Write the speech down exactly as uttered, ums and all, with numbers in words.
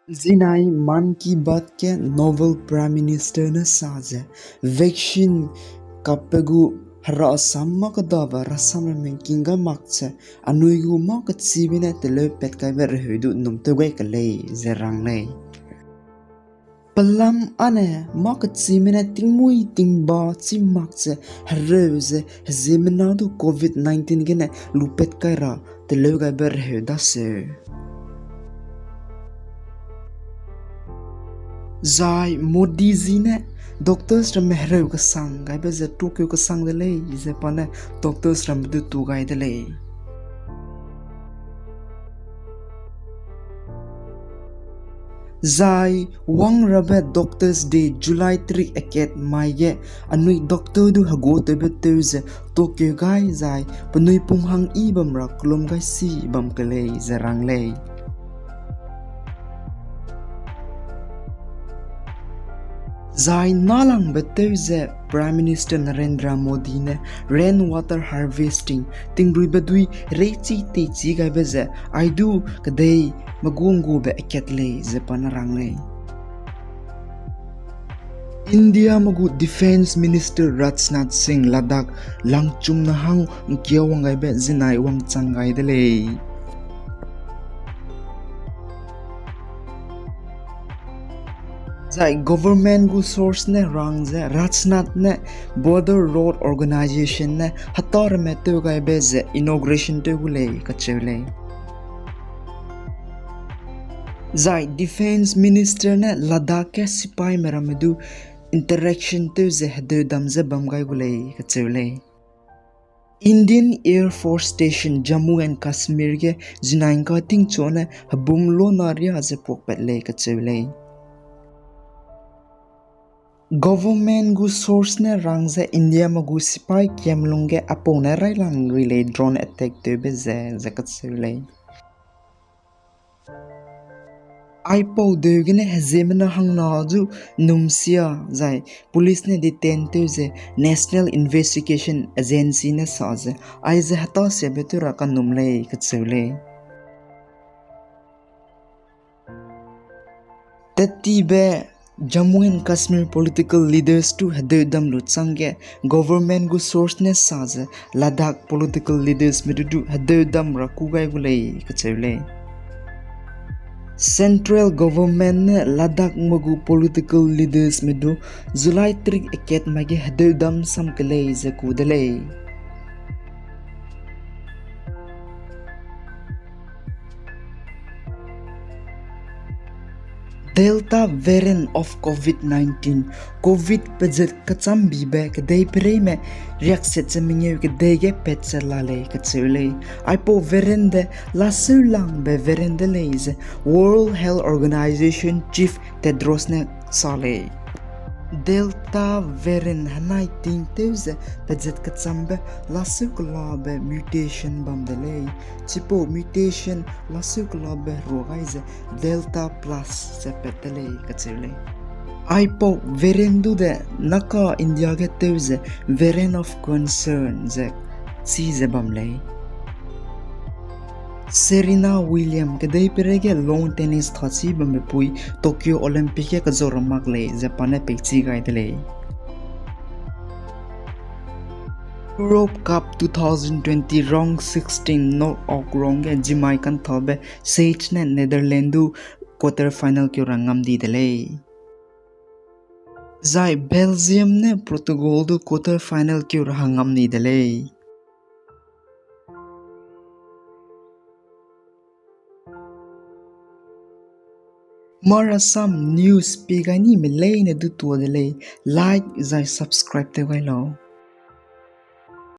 Zinai Mann Ki Baat ge Noble Prime Minister ne sa ze, vaccine kapbe gu herasam mâ kedabe rasam ramme ’ngking gai mak ze, anui gu mâ kechîbe ne teleu pat kaibe reheu du ’nnum tew gai ke lei ze rang lei. Pelam âne mâ kechîme ne tingmuî tingba chî mak ze hereu ze heziemmena du Covid nineteen gene lupat kai ra teleu gaibe reheu daseu. Zai Modi ji ne doctors ramme hereu kesang gaibe ze tokeu kesang de lei ze pa ne doctors ramme du tu gai de lei. Zai wang rabe Doctors' Day July tarik akat mai ge anui doctor du heguatewbe tew ze tokeu gai zai penui pung hang yi bam ra kelum gai si bam ke lei ze rang lei. Zai nâlangbe tew ze Prime Minister Narendra Modi ne rain water harvesting, tingruibe dui reichi teichi gaibe ze, ai du kedei meguanggube akat lei ze pa ne rang lei. Indiame gu Defence Minister Rajnath Singh Ladakh langchumna hang ’ngkia wang gaibe zinai wangchang gai de lei. Zai government gu source ne rang ze Rajnath ne Border Road Organisation ne heta ramme tew gaibe ze inauguration tew gu lei kacheu lei. Zai Defence Minister ne Ladakh ge sipaime ramme du interaction tew ze hedeu dam ze bam gai gu lei kacheu lei. Indian Air Force Station Jammu and Kashmir ge zinai ’ngka tingchu ne hebum lona ria ze puakpat lei kacheu lei. Government gu source ne rang ze Indiame gu sipai kiam lungge aipau ne railang lui lei drone attack tewbe ze ze kacheu lei. Aipau deu gene heziemmena hangna zu ’nnumsia zai police ne detain tew ze National Investigation Agency ne sa ze, aize hetasiabe tew ra kanum lei kacheu lei. Tettibe Jammu and Kashmir political leaders tu hedeu dam lu changge government gu source ne sa ze Ladakh political leadersme du du hedeu dam ra kû gai gu lei kacheu lei. Central government ne Ladakhme gu political leadersme du July tarik akat mai ge hedeu dam sam ke lei ze ku de lei. Delta variant of Covid nineteen, Covid pezet kechambibe kedei pereime riakset ze mengeu kedei ge pat ze la lei kacheu lei. Aipau variant de laseu langbe variant de lei ze World Health Organization Chief Tedros ne sa lei. Delta variant henai tingtew ze pezet kechambe laseu kelabe mutation bam de lei. Chipau mutation laseu kelabe herua gai ze Delta Plus ze pat de lei kacheu lei. Aipau variant du de naka India ge tew ze variant of concern ze chi ze bam lei. Serena Williams kedei pereige lawn tennis thachi bambe pui Tokyo Olympic ge kazau ra mak lei ze pa ne peichi gai de lei. Europe Cup two thousand twenty round sixteen knockout round ge zimai kanthabe Sage ne Netherlands du quarter final keu ra ngam di de lei. Zai Belgium ne Portugal du quarter final keu ra hangam ni de lei. Mar Assam news pi gai nime leine du tua de lei, like zai subscribe tew gai lau.